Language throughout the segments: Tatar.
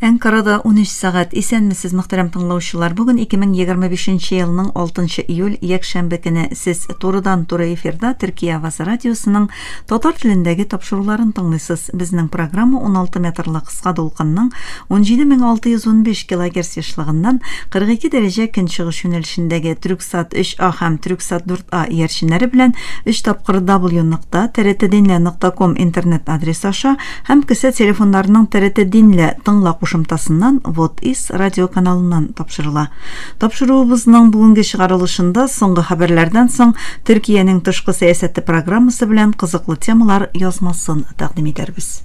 Әнкарада 13 сәгать. Исәнмесез, мөхтәрәм тыңлаучылар. Бүген 2025 елның 6 июль якшәмбе көне. Сез турыдан-туры эфирда Төркия Авазы радиосының татар телендәге тапшыруларын тыңлыйсыз. Безнең программа 16 метрлы кыска дулкынның 17615 килогерц ешлыгыннан 42 дәрәҗә көнчыгыш юнәлешендәге Трюксат 3А һәм Трюксат 4А иярченнәре белән 3 тапкыр w нокта trtdinle.com интернет адресы аша һәм кесә телефоннарының TRT Динлә тыңла кушымтасыннан Вот Ис радио каналыннан тапшырыла. Тапшыруыбызның бүгенге чыгарылышында соңгы хәбәрләрдән соң Төркиянең тышкы сәясәте программасы белән кызыклы темалар язмасын тәкъдим итәрбез.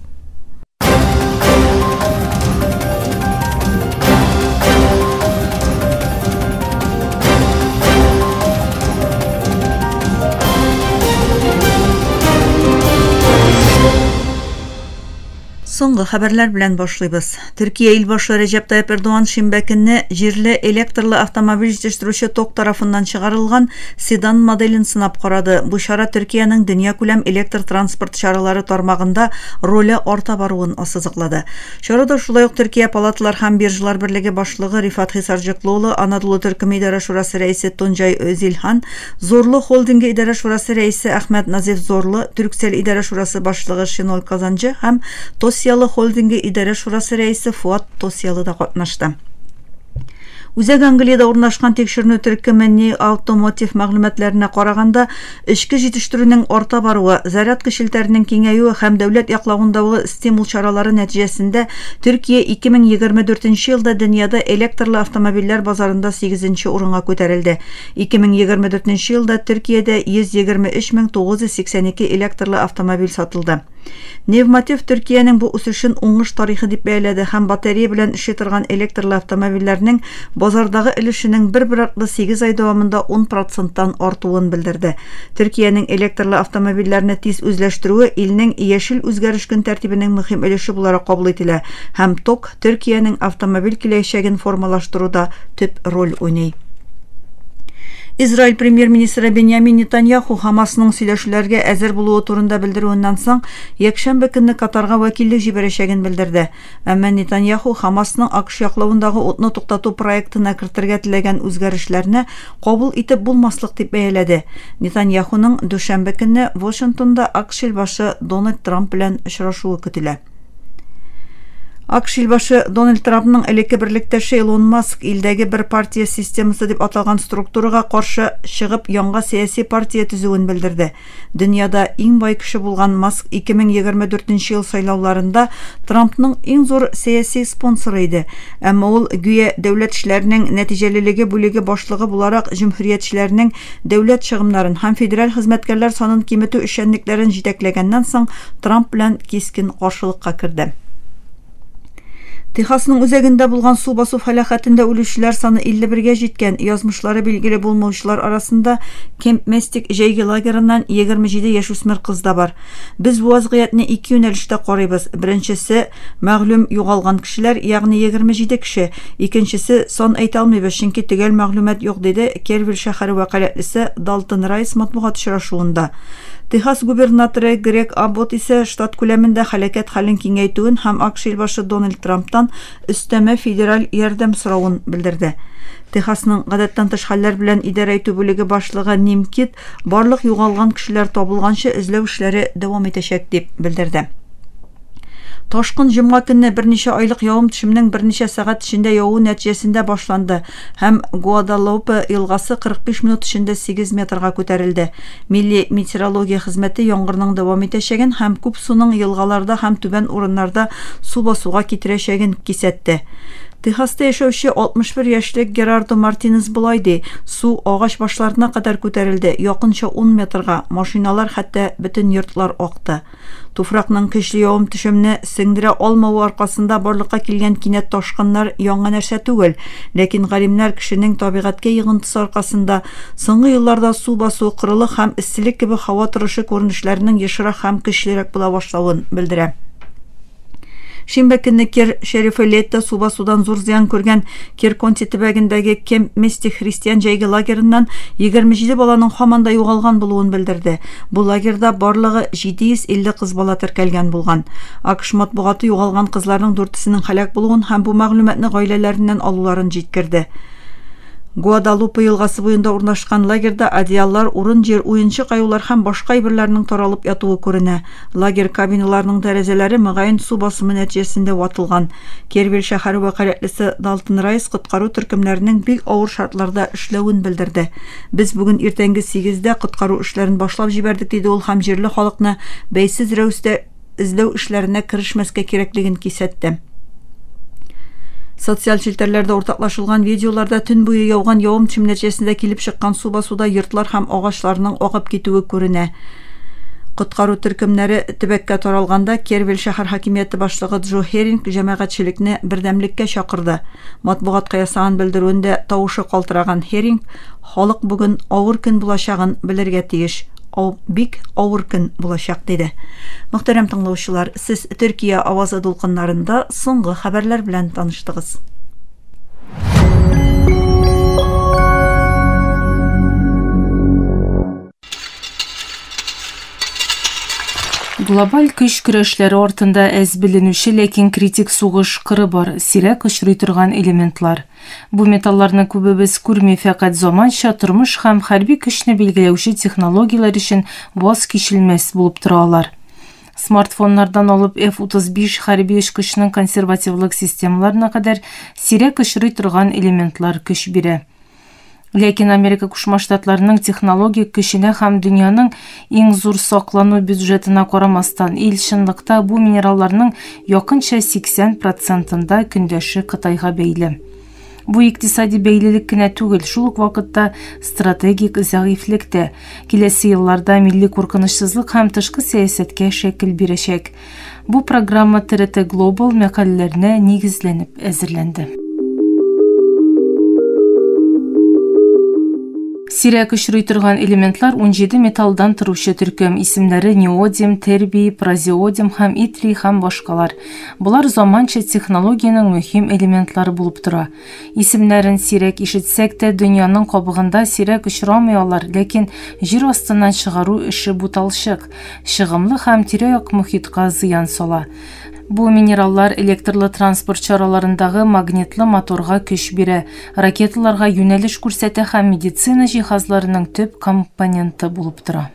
Соңгы хәбәрләр белән башлыйбыз. Төркия илбашы Рәҗәп Тайып Эрдоган шимбә көнне җирле электрлы автомобиль җитештерүче ТОК тарафыннан чыгарылган седан моделен сынап карады. Бу чара Төркиянең дөньякүләм электр транспорт чаралары тармагында роле арта баруын ассызыклады. Чарада шулай ук Төркия палаталар һәм биржалар берлеге башлыгы Рифат Хисарҗыклыулы, Анадолу төркеме идарә шурасы рәисе Тунҗай Özilhan, Зорлы холдингы идарә шурасы рәисе Әхмәт Назиф Зорлы, Түрксел идарә шурасы башлыгы Шенол Казанҗы һәм Тосялы холдингы идарә шурасы рәисе Фуат Тосялы да катнашты. Үзәк Англиядә урнашкан тикшеренү төркеме Ни Automotive мәгълүматларына караганда, эчке җитештерүнең арта баруы, зарядка челтәренең киңәюе һәм дәүләт яклавындагы стимул чаралары нәтиҗәсендә Төркия 2024 елда дөньяда электрлы автомобильләр базарында 8 урынга күтәрелде. 2024 елда Төркиядә 123 982 электрлы автомобиль сатылды. Невмотив Төркиянең бу үсешен уңыш тарихы дип бәяләде һәм батарея белән эшли торган электрлы автомобильләрнең базардагы өлешенең бер-бер артлы 8 ай дәвамында 10 проценттан артуын белдерде. Төркиянең электрлы автомобильләрне тиз үзләштерүе илнең яшел үзгәреш көн тәртибенең мөһим өлеше буларак кабул ителә һәм ТОК Төркиянең автомобиль киләчәген формалаштыруда төп роль уйный. Израиль премьер-министры Беньямин Нетаньяху Хамасның сөйләшүләргә әзер булуы турында белдерүеннән соң, якшәмбе көнне Катарга вәкиллек җибәрәчәген белдерде. Әмма Нетаньяху Хамасның АКШ яклавындагы утны туктату проектына кертергә теләгән үзгәрешләрне кабул итеп булмаслык дип бәяләде. Нетаньяхуның дүшәмбе көнне Вашингтонда АКШ илбашы Дональд Трамп белән очрашуы көтелә. АКШ илбашы Дональд Трампның элекке берлектәше Илон Маск илдәге бер партия системасы дип аталган структурага каршы чыгып яңа сәяси партия төзүен белдерде. Дөньяда иң бай кеше булган Маск 2024 ел сайлауларында Трампның иң зур сәяси спонсоры иде. Әмма ул гүя дәүләт эшләренең нәтиҗәлелеге бүлеге башлыгы буларак җөмһүриятчеләрнең дәүләт чыгымнарын һәм федераль хезмәткәрләр санын киметү эшчәнлекләрен җитәкләгәннән соң Трамп белән кискен каршылыкка керде. Техасның үзәгендә булган су басу фәләхәтендә үлүчеләр саны 51гә җиткән. Язмышлары билгеле булмаучылар арасында Кемп Местик җәйге лагерыннан 27 яшүсмер кыз да бар. Без бу вазгыятьне ике юнәлештә карыйбыз. Беренчесе, мәгълүм югалган кешеләр, ягъни 27 кеше. Икенчесе, сан әйтә алмыйбыз, чөнки төгәл мәгълүмат юк, диде Кервиль шәһәре вәкаләтлесе Далтон Райс матбугат очрашуында. Техас губернаторы Грег Аббот исә штат күләмендә һәлакәт хәлен киңәйтүен һәм АКШ илбашы Дональд Трамптан өстәмә федераль ярдәм соравын белдерде. Техасның гадәттән тыш хәлләр белән идарә итү бүлеге башлыгы Ним Кит барлык югалган кешеләр табылганчы эзләү эшләре дәвам итәчәк дип белдерде. Ташкын җомга көнне берничә айлык явым-төшемнең берничә сәгать эчендә явуы нәтиҗәсендә башланды һәм Гуадалупе елгасы 45 минут эчендә 8 метрга күтәрелде. Милли метеорология хезмәте яңгырның дәвам итәчәген һәм күп суның елгаларда һәм түбән урыннарда су басуга китерәчәген кисәтте. Техаста яшәүче 61 яшьлек Герардо Мартинес болай ди, Су агач башларына кадәр күтәрелде, якынча 10 метрга, машиналар, хәтта бөтен йортлар акты. Туфракның көчле явым-төшемне сеңдерә алмавы аркасында барлыкка килгән кинәт ташкыннар яңа нәрсә түгел. Ләкин галимнәр кешенең табигатькә йогынтысы аркасында соңгы елларда су басу, корылык һәм эсселек кебек һава торышы күренешләренең ешрак һәм көчлерәк була башлавын белдерә. Шимбә көнне Кер шерифы Летта су басудан зур зыян күргән Кер-Конти төбәгендәге Кемп Мести христиан җәйге лагерыннан 27 баланың һаман да югалган булуын белдерде. Бу лагерьда барлыгы 750 кыз бала теркәлгән булган. АКШ матбугаты югалган кызларның дүртесенең һәлак булуын һәм бу мәгълүматны гаиләләреннән алуларын җиткерде. Гуадалупе елгасы буенда урнашкан лагерьда одеяллар, урын-җир, уенчык аюлар һәм башка әйберләрнең таралып ятуы күренә. Лагерь кабиналарының тәрәзәләре мөгаен су басымы нәтиҗәсендә ватылган. Кервиль шәһәре вәкаләтлесе Далтон Райс коткару төркемнәренең бик авыр шартларда эшләвен белдерде. Без бүген иртәнге сигездә коткару эшләрен башлап җибәрдек, диде ул һәм җирле халыкны бәйсез рәвештә эзләү эшләренә керешмәскә кирәклеген кисәтте. Социаль челтәрләрдә уртаклашылган видеоларда төн буе яуган явым-төшем нәтиҗәсендә килеп чыккан су басуда йортлар һәм агачларның агып китүе күренә. Коткару төркемнәре төбәккә таралганда Кервиль шәһәр хакимияте башлыгы Джо Херинг җәмәгатьчелекне бердәмлеккә чакырды. Матбугатка ясаган белдерүендә тавышы калтыраган Херинг халык бүген авыр көн булачагын белергә тиеш. Ау, бик авыр көн булачак, диде. Мөхтәрәм тыңлаучылар, сез Төркия авазы дулкыннарында соңгы хәбәрләр белән таныштыгыз. Глобаль көч көрәшләре артында әз беленүче, ләкин критик сугыш кыры бар, сирәк очрый торган элементлар. Бу металларны күбебез күрми, фәкать заманча тормыш һәм хәрби көчне билгеләүче технологияләр өчен ваз кичелмәс булып тора алар. Смартфоннардан алып F-35 хәрби очкычның консервативлык системаларына кадәр сирәк очрый торган элементлар көч бирә. Ләкин Америка Кушма Штатларының технологик көченә һәм дөньяның иң зур саклану бюджетына карамастан, ил чынлыкта бу минералларның якынча 80 процентында көндәше Кытайга бәйле. Бу икътисади бәйлелек кенә түгел, шул ук вакытта стратегик зәгыйфьлек тә. Киләсе елларда милли куркынычсызлык һәм тышкы сәясәткә шәкел бирәчәк. Бу программа ТРТ Global мәкаләләренә нигезләнеп әзерләнде. Сирәк очрый торган элементлар 17 металлдан торучы төркем, исемнәре неодим, тербий, празеодим һәм итрий һәм башкалар. Болар заманча технологиянең мөһим элементлары булып тора. Исемнәрен сирәк ишетсәк тә, дөньяның кабыгында сирәк очрамый алар, ләкин җир астыннан чыгару эше буталчык, чыгымлы һәм тирә-як мохитка зыян сала. Бу минераллар электрлы транспорт чараларындагы магнитлы моторга көч бирә, ракеталарга юнәлеш күрсәтә һәм медицина җиһазларының төп компоненты булып тора.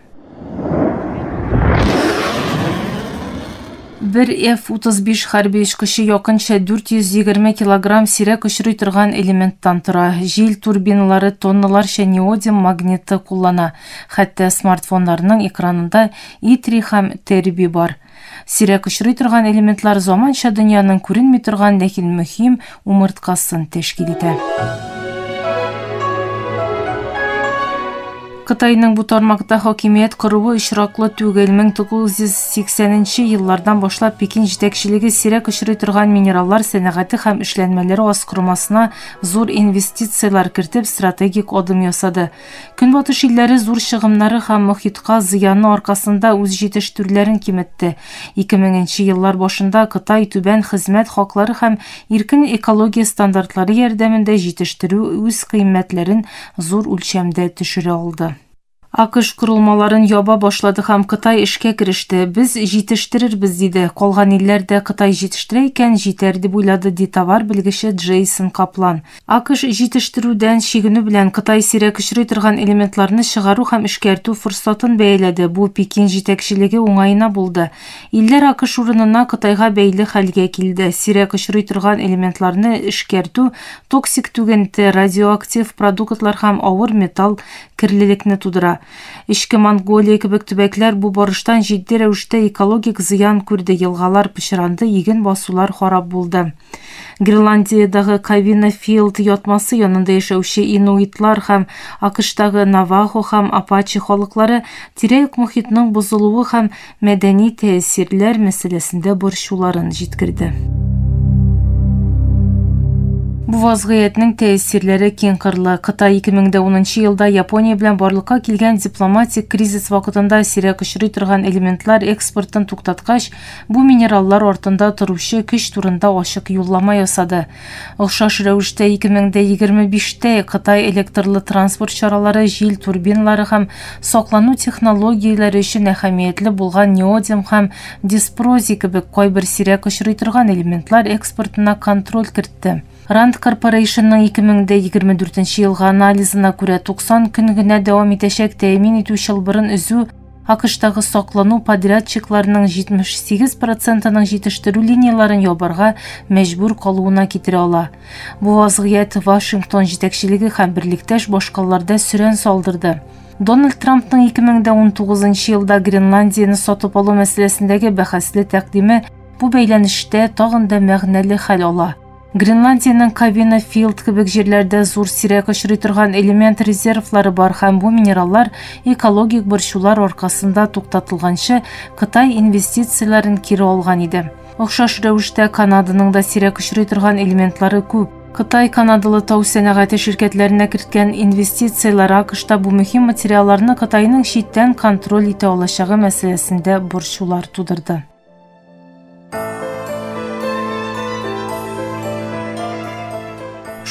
Бер F-35 хәрби очкычы якынча 420 килограмм сирәк очрый торган элементтан тора. Җил турбиналары тонналарча неодим магниты куллана. Хәтта смартфоннарның экранында итрий һәм тербий бар. Сирәк очрый торган элементлар заманча дөньяның күренми торган, ләкин мөһим умырткасын тәшкил итә. Кытайның бу тармакта хакимият коруы очраклы түгел. 1980 еллардан башлап Пекин җитәкчелеге сирәк очрый торган минераллар сәнәгате һәм эшләнмәләре аскырмасына зур инвестицияләр кертеп стратегик адым ясады. Көнбатыш илләре зур чыгымнары һәм мохитка зыяны аркасында үз җитештерүләрен киметте. 2000 еллар башында Кытай түбән хезмәт хаклары һәм иркен экология стандартлары ярдәмендә җитештерү үз кыйммәтләрен зур үлчәмдә төшерә алды. АКШ корылмаларын яба башлады һәм Кытай эшкә кереште. Без җитештерербез, диде. Калган илләр дә Кытай җитештерә икән, җитәр дип уйлады, ди товар белгече Джейсон Каплан. АКШ җитештерүдән чигенү белән Кытай сирәк очрый торган элементларны чыгару һәм эшкәртү форсатын бәяләде. Бу Пекин җитәкчелеге уңаена булды. Илләр АКШ урынына Кытайга бәйле хәлгә килде. Сирәк очрый торган элементларны эшкәртү токсик түгенте, радиоактив продуктлар һәм авыр металл керлелекне тудыра. Эчке Монголия кебек төбәкләр бу барыштан җитди рәвештә экологик зыян күрде, елгалар пычранды, иген басулар харап булды. Гренландиядагы Кавина Филд ятмасы янында яшәүче инуитлар һәм АКШтагы Навахо һәм Апачи халыклары тирә-як мохитның бозылуы һәм мәдәни тәэсирләр мәсьәләсендә борчуларын җиткерде. Бу вазгыятьнең тәэсирләре киңкырлы. Кытай 2010 елда Япония белән барлыкка килгән дипломатик кризис вакытында сирәк очрый торган элементлар экспортын туктаткач, бу минераллар артында торучы көч турында ачык юллама ясады. Охшаш рәвештә 2025-тә Кытай электрлы транспорт чаралары, җил турбиналары һәм саклану технологияләре өчен әһәмиятле булган неодим һәм диспрозий кебек кайбер сирәк очрый торган элементлар экспортына контроль кертте. Rand Corporationның 2024 елгы анализына күрә 90 көн генә дәвам итәчәк тәэмин итү чылбырын өзү АКШтагы саклану подрядчикларының 78 процентының җитештерү линияләрен ябарга мәҗбүр калуына китерә ала. Бу вазгыять Вашингтон җитәкчелеге һәм берлектәш башкаларда сөрән салдырды. Дональд Трампның 2019 елда Гренландияне сатып алу мәсьәләсендәге бәхәсле тәкъдиме бу бәйләнештә тагын да мәгънәле хәл ала. Гренландиянең Кабина Филд кебек җирләрдә зур сирәк очрый торган элемент резервлары бар һәм бу минераллар экологик борчулар аркасында туктатылганчы Кытай инвестицияләрен кире алган иде. Охшаш рәвештә Канаданың да сирәк очрый торган элементлары күп. Кытай канадалы тау сәнәгате ширкәтләренә керткән инвестицияләр АКШта бу мөһим материалларны Кытайның читтән контроль итә алачагы мәсьәләсендә борчулар тудырды.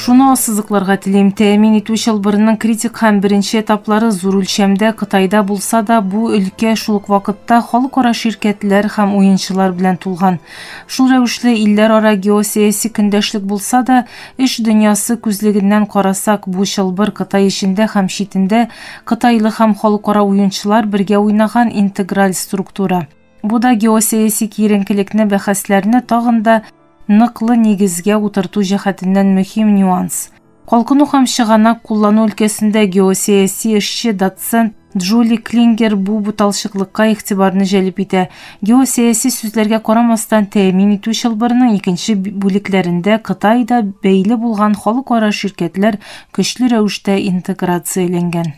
Шуны ассызыкларга телим, тәэмин итү чылбырының критик һәм беренче этаплары зур үлчәмдә Кытайда булса да, бу өлкә шул ук вакытта халыкара ширкәтләр һәм уенчылар белән тулган. Шул рәвешле илләр ара геосәяси көндәшлек булса да, эш дөньясы күзлегеннән карасак, бу чылбыр Кытай эчендә һәм читендә кытайлы һәм халыкара уенчылар бергә уйнаган интеграль структура. Бу да геосәяси киеренкелекне, бәхәсләрне тагын да ныклы нигезгә утырту җәһәтеннән мөһим нюанс. Калкыну һәм чыганак куллану өлкәсендә геосәяси эшче доцент Джули Клингер бу буталчыклыкка игътибарны җәлеп итә. Геосәяси сүзләргә карамастан тәэмин итү чылбырының икенче бүлекләрендә Кытайда бәйле булган халыкара ширкәтләр көчле рәвештә интеграцияләнгән.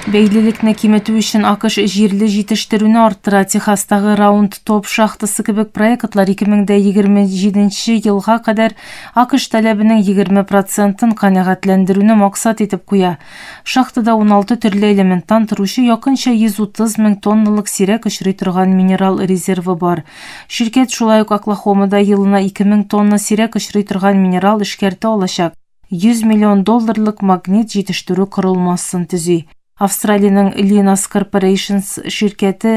Бәйлелекне киметү өчен АКШ җирле җитештерүне арттыра. Техастагы Раунд Топ шахтасы кебек проектлар 2027 елга кадәр АКШ таләбенең 20%-ын канәгатьләндерүне максат итеп куя. Шахтада 16 төрле элементтан торучы якынча 130 мең тонналык сирәк очрый торган минерал резервы бар. Ширкәт шулай ук Оклахомада елына 2000 тонна сирәк очрый торган минерал эшкәртә алачак. 100 миллион долларлык магнит җитештерү корылмасын төзи. Австралиянең Lynas Corporations ширкәте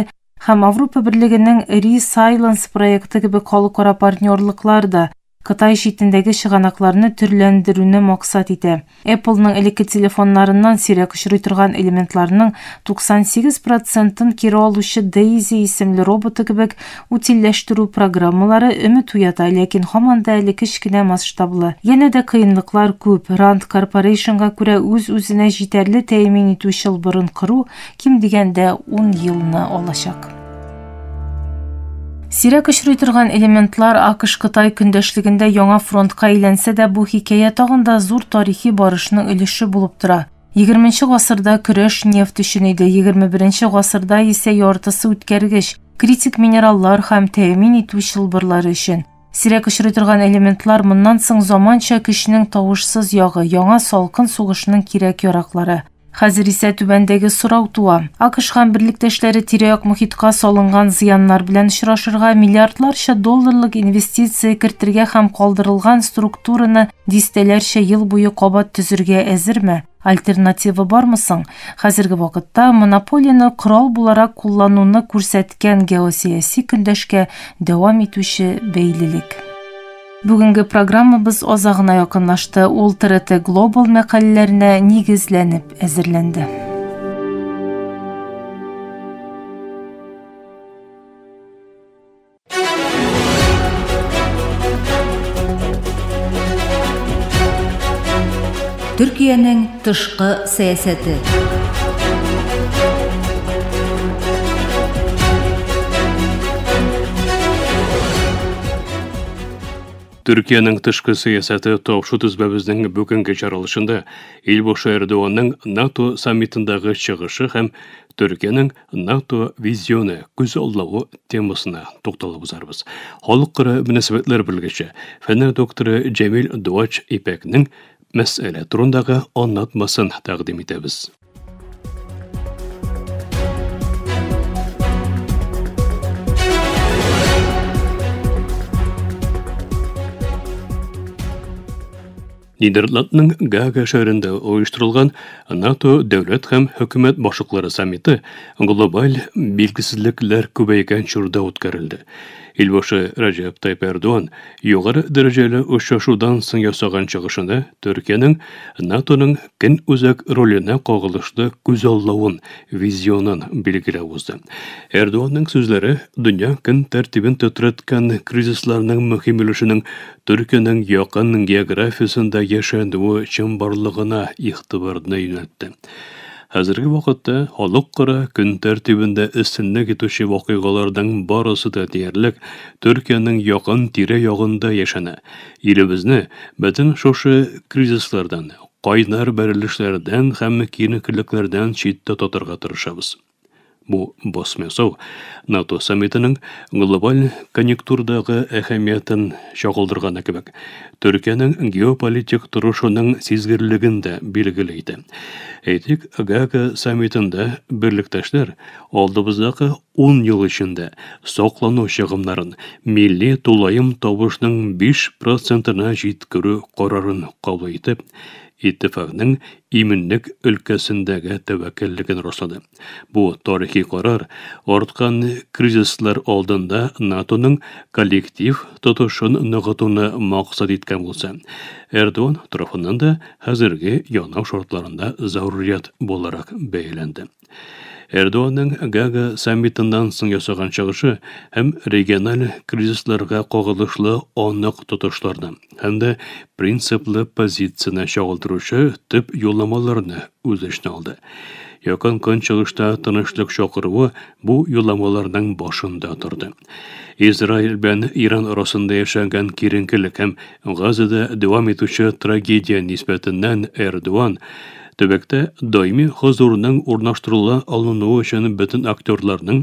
һәм Авропа Берлегенең Re-Silence проекты кебек халыкара партнерлыклар да Кытай читендәге чыганакларны төрләндерүне максат итә. Apple-ның элекке телефоннарыннан сирәк очрый торган элементларның 98%-ын кире алучы Daisy исемле роботы кебек утильләштерү программалары өмет уята, ләкин һаман да әле кечкенә масштаблы. Янә дә кыенлыклар күп. Rand Corporationга күрә үз-үзенә җитәрле тәэмин итү чылбырын кору ким дигәндә 10 елны алачак. Сирәк очрый торган элементлар АКШ-Кытай көндәшлегендә яңа фронтка әйләнсә дә, бу хикәя тагын да зур тарихи барышның өлеше булып тора. 20 гасырда көрәш нефть өчен иде, 21 гасырда исә яртысы үткәргеч, критик минераллар һәм тәэмин итү чылбырлары өчен. Сирәк очрый торган элементлар моннан соң заманча көчнең тавышсыз ягы, яңа салкын сугышның кирәк-яраклары. Хәзер исә түбәндәге сорау туа. АКШ һәм берлектәшләре тирә-як мохитка салынган зыяннар белән очрашырга, миллиардларча долларлык инвестиция кертергә һәм калдырылган структураны дистәләрчә ел буе кабат төзергә әзерме? Альтернатива бармы соң? Хәзерге вакытта монополияне корал буларак куллануны күрсәткән геосәяси көндәшкә дәвам итүче бәйлелек. Бүгенге программабыз азагына якынлашты. Ул ТРТ Global мәкаләләренә нигезләнеп әзерләнде. Төркиянең тышкы сәясәте. Төркиянең тышкы сәясәте тапшы төзбәбезнең бүгенге чаралышында Илбашы Эрдоганның НАТО саммитындагы чыгышы һәм Төркиянең НАТО визионы күзаллавы темасына тукталып узарбыз. Халыкара мөнәсәбәтләр белгече, фәннәр докторы Җәмил Дуач Ипәкнең мәсьәлә турындагы аңлатмасын тәкъдим итәбез. Нидерландның Гаага шәһәрендә оештырылган НАТО дәүләт һәм хөкүмәт башлыклары саммиты глобаль билгесезлекләр күбәйгән чорда үткәрелде. Илбашы Рәҗәп Тайып Эрдоган югары дәрәҗәле очрашудан соң ясаган чыгышында Төркиянең НАТОның көн үзәк роленә кагылышлы күзаллавын, визионын билгеләп узды. Эрдоганның сүзләре дөнья көн тәртибен тетрәткән кризисларның мөһим өлешенең Төркиянең якын географиясендә яшәнүе чынбарлыгына игътибарны юнәлтте. Хәзерге вакытта халыкара көн тәртибендә өстенлек итүче вакыйгаларның барысы да диярлек Төркиянең якын тирә-ягында яшәнә. Илебезне бөтен шушы кризислардан, кайнар бәрелешләрдән һәм киеренкелекләрдән читтә тотарга тырышабыз. Бу басым ясау НАТО саммитының глобаль конъюнктурдагы әһәмиятен чагылдырганы кебек, Төркиянең геополитик торышының сизгерлеген дә билгеле итә. Әйтик, Гаага саммитында берлектәшләр алдыбыздагы 10 ел эчендә саклану чыгымнарын милли тулаем табышның 5 процентына җиткерү карарын кабул итеп, иттифакның иминлек өлкәсендәге тәвәккәллеген раслады. Бу тарихи карар арткан кризислар алдында НАТОның коллектив тотышын ныгытуны максат иткән булса, Эрдоган тарафыннан да хәзерге янау шартларында зарурият буларак бәяләнде. Эрдоганның Гаага саммитыннан соң ясаган чыгышы һәм региональ кризисларга кагылышлы анык тотышларны һәм дә принциплы позицияне чагылдыручы төп юлламаларны үз эченә алды. Якын Көнчыгышта тынычлык чакыруы бу юлламаларның башында торды. Израиль белән Иран арасында яшәгән киеренкелек һәм Газада дәвам итүче трагедия нисбәтеннән Эрдоган төбәктә даими хозурның урнаштырыла алынуы өчен бөтен актерларның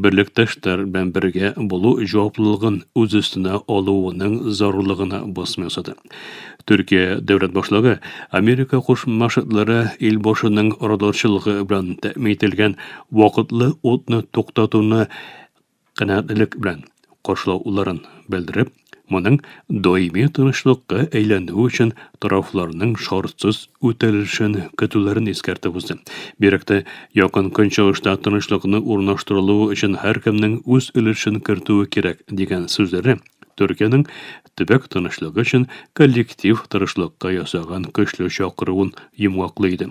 берлектәшләр белән бергә булу җаваплылыгын үз өстенә алуының зарурлыгына басым ясады. Төркия дәүләт башлыгы Америка Кушма Штатлары илбашының арадашчылыгы белән тәэмин ителгән вакытлы утны туктатуны канәгатьлелек белән каршылауларын белдереп, моның даими тынычлыкка әйләнүе өчен тарафларның шартсыз үтәлешен көтүләрен искәртеп узды. Бигрәк тә Якын Көнчыгышта тынычлыкны урнаштырылуы өчен һәркемнең үз өлешен кертүе кирәк дигән сүзләре Төркиянең төбәк тынычлыгы өчен коллектив тырышлыкка ясаган көчле чакыруын йомгаклый иде.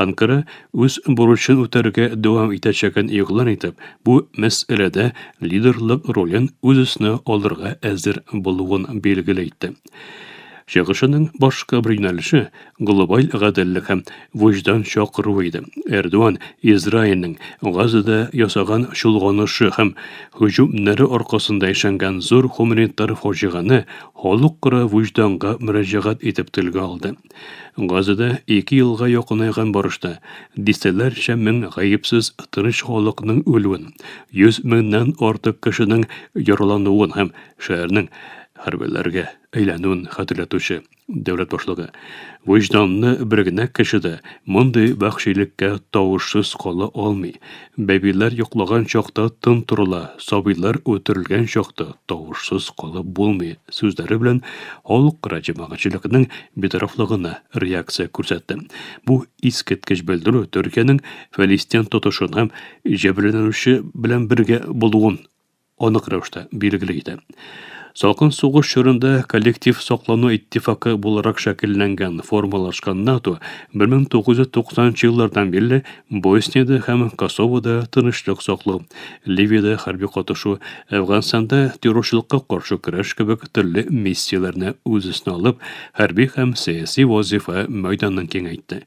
Анкара үз бурычын үтәргә дәвам итәчәген игълан итеп, бу мәсьәләдә лидерлык ролен үз өстенә алырга әзер булуын билгеле итте. Чыгышының башка бер юнәлеше глобаль гаделлек һәм вөҗдан чакыруы иде. Эрдоган Израильнең Газада ясаган чолганышы һәм һөҗүмнәре аркасында яшәнгән зур гуманитар фаҗигане халыкара вөҗданга мөрәҗәгать итеп телгә алды. Газада 2 елга якынайган барышта дистәләрчә мең гаепсез тыныч халыкның үлүен, 100 меңнән артык кешенең яралануын һәм шәһәрнең хәрбиләргә әйләнүен хәтерләтүче дәүләт башлыгы вөҗданлы бер генә кеше дә мондый вәхшилеккә тавышсыз кала алмый. Бәбиләр йоклаган чакта тын торыла, сабыйлар үтерелгән чакта тавышсыз калып булмый сүзләре белән халыкара җәмәгатьчелекнең битарафлыгына реакция күрсәтте. Бу искиткеч белдерү Төркиянең Фәлистин тотышын һәм җәберләнүче белән бергә булуын анык рәвештә билгеле итә. Салкын сугыш чорында коллектив саклану иттифакы буларак шәкелләнгән, формалашкан НАТО 1990 еллардан бирле Босниядә һәм Косовода тынычлык саклау, Ливиядә хәрби катышу, Әфганстанда террорчылыкка каршы көрәш кебек төрле миссияләрне үз өстенә алып, хәрби һәм сәяси вазифа мәйданын киңәйтте.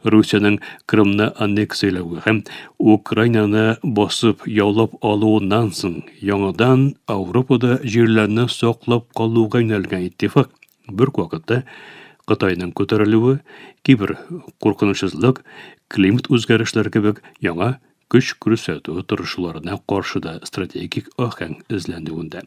Русиянең Крымны аннексияләве һәм Украинаны басып яулап алуыннан соң яңадан Ауропада җирләрне саклап калуга юнәлгән иттифак бер үк вакытта Кытайның күтәрелүе, кибер куркынычсызлык, климат үзгәрешләре кебек яңа көч күрсәтү тырышуларына каршы да стратегик аһәң эзләнүендә.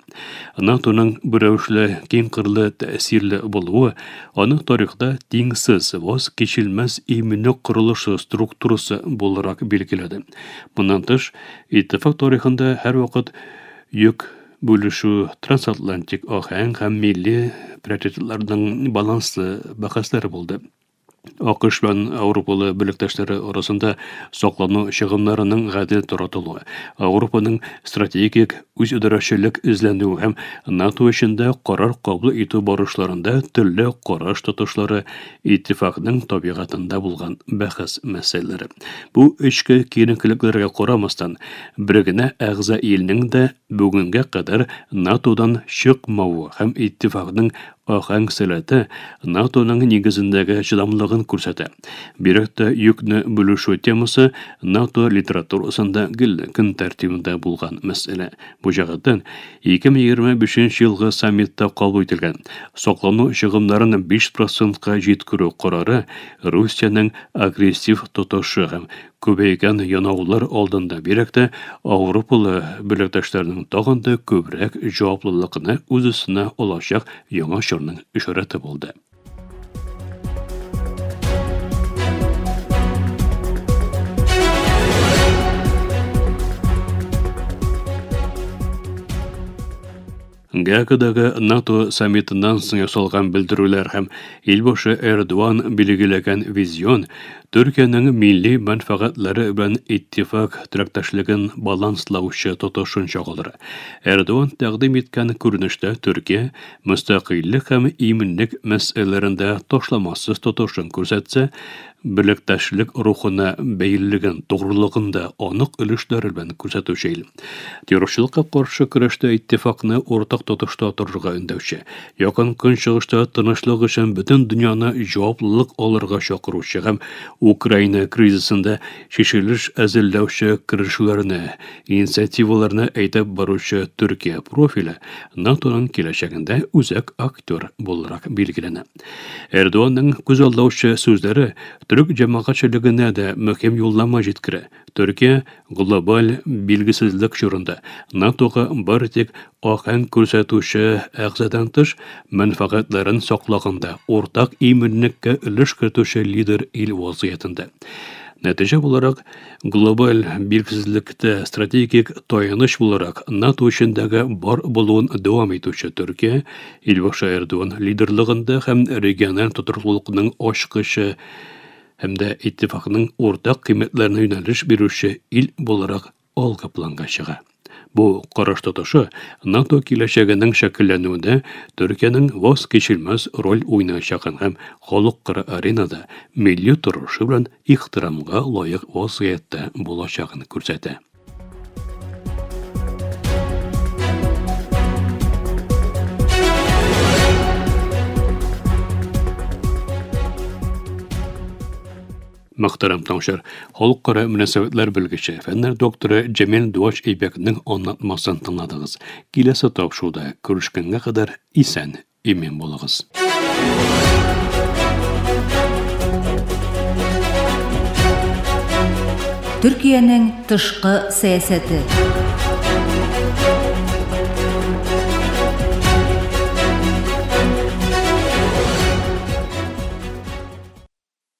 НАТОның бу рәвешле киңкырлы тәэсирле булуы аны тарихта тиңсез, ваз кичелмәс иминлек корылышы структурасы буларак билгеләде. Моннан тыш, иттифак тарихында һәрвакыт йөк бүлешү, трансатлантик аһәң һәм милли приоритетларның баланслы бәхәсләре булды. АКШ белән Ауропалы бүлектәшләре арасында саклану чыгымнарының гадел таратылуы, Ауропаның стратегик үзидарәчелек эзләнүе һәм НАТО эчендә карар кабул итү барышларында төрле караш тотышлары иттифакның табигатында булган бәхәс мәсьәләләре. Бу эчке киеренкелекләргә карамастан, бер генә әгъза илнең дә бүгенгә кадәр НАТОдан чыкмавы һәм иттифакның аһәң сәләте НАТОның нигезендәге чыдамлыгын күрсәтә. Бигрәк тә йөкне бүлешү темасы НАТО литературасында гел көн тәртибендә булган мәсьәлә. Бу җәһәттән 2025 елгы саммитта кабул ителгән саклану чыгымнарын 5 процентка җиткерү карары Русиянең агрессив тотышы һәм күбәйгән янаулар алдында бигрәк тә Ауропалы бүлектәшләрнең тагын да күбрәк җаваплылыкны үз өстенә алачак яңа чорның ишарәте булды. Гаагадагы НАТО саммитыннан соң ясалган белдерүләр һәм илбашы Эрдоган билгеләгән визион Төркиянең милли мәнфәгатьләре белән иттифак теләктәшлеген баланслаучы тотышын чагылдыра. Эрдоган тәкъдим иткән күренештә Төркия мөстәкыйльлек һәм иминлек мәсьәләләрендә ташламасыз тотышын күрсәтсә, берлектәшлек рухына бәйлелеген, тугрылыгын да анык өлешләре белән күрсәтүче ил. Террорчылыкка каршы көрәштә иттифакны уртак тотышта торырга өндәүче, Якын Көнчыгышта тынычлык өчен бөтен дөньяны җаваплылык алырга чакыручы һәм Украина кризисында чишелеш әзерләүче керешүләрне, инициативаларны әйдәп баручы Төркия профиле НАТОның киләчәгендә үзәк актер буларак билгеләнә. Эрдоганның күзаллаучы сүзләре төрек җәмәгатьчелегенә дә мөһим юллама җиткерә. Төркия глобаль билгесезлек чорында НАТОга бары тик аһәң күрсәтүче әгъзадан тыш, мәнфәгатьләрен саклаганда уртак иминлеккә өлеш кертүче лидер ил вазгыятендә. Нәтиҗә буларак, глобаль билгесезлектә стратегик таяныч буларак НАТО эчендәге бар булуын дәвам итүче Төркия, Илбашы Эрдоган лидерлыгында һәм региональ тотрыклылыкның ачкычы һәм дә иттифакның уртак кыйммәтләренә юнәлеш бирүче ил буларак алгы планга чыга. Бу караш тотышы НАТО киләчәгенең шәкелләнүендә Төркиянең ваз кичелмәс роль уйнаячагын һәм халыкара аренада милли торышы белән ихтирамга лаек вазгыятьтә булачагын күрсәтә. Мөхтәрәм тыңлаучылар, халыкара мөнәсәбәтләр белгече, фәннәр докторы Җәмил Дуач Эйбәкнең аңлатмасын тыңладыгыз. Киләсе тапшыруда күрешкәнгә кадәр исән, имин булыгыз. Төркиянең тышкы сәясәте.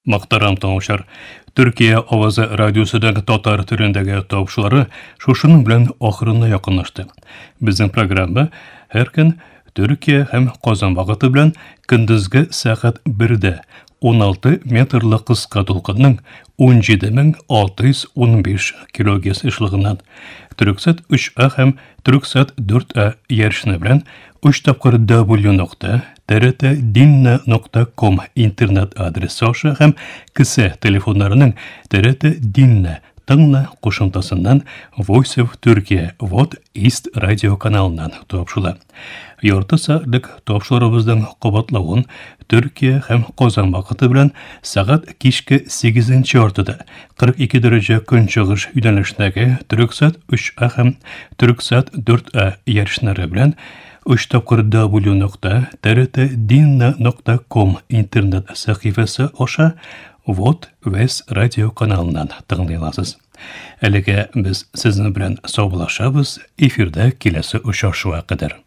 Мөхтәрәм тыңлаучылар, Төркия авазы радиосының татар телендәге тапшырулары шушының белән ахырына якынлашты. Безнең программа һәр көн Төркия һәм Казан вакыты белән көндезге сәгать 1-дә 16 метрлы кыска дулкынның 17615 килогерц ешлыгыннан Төрксат 3А һәм Төрксат 4А ярышны белән 3 тапкыр W нокта trtdinne.com интернет адресы аша һәм кесә телефоннарының TRT Dinle тыңла кушымтасыннан Voice of Turkey Вот East радио каналыннан тапшыла. Ярты сәгатьлек тапшырубызның кабатлавын Төркия һәм Казан вакыты белән сәгать кичке 8 яртыда 42 дәрәҗә көнчыгыш юнәлешендәге Төрксат 3А һәм Төрксат 4А ярышлары белән 3 тапкыр w.trtdinna.com интернет сәхифәсе аша Вот Вес радио каналыннан тыңлый аласыз. Әлегә без сезнең белән саубуллашабыз, эфирда киләсе очрашуга кадәр.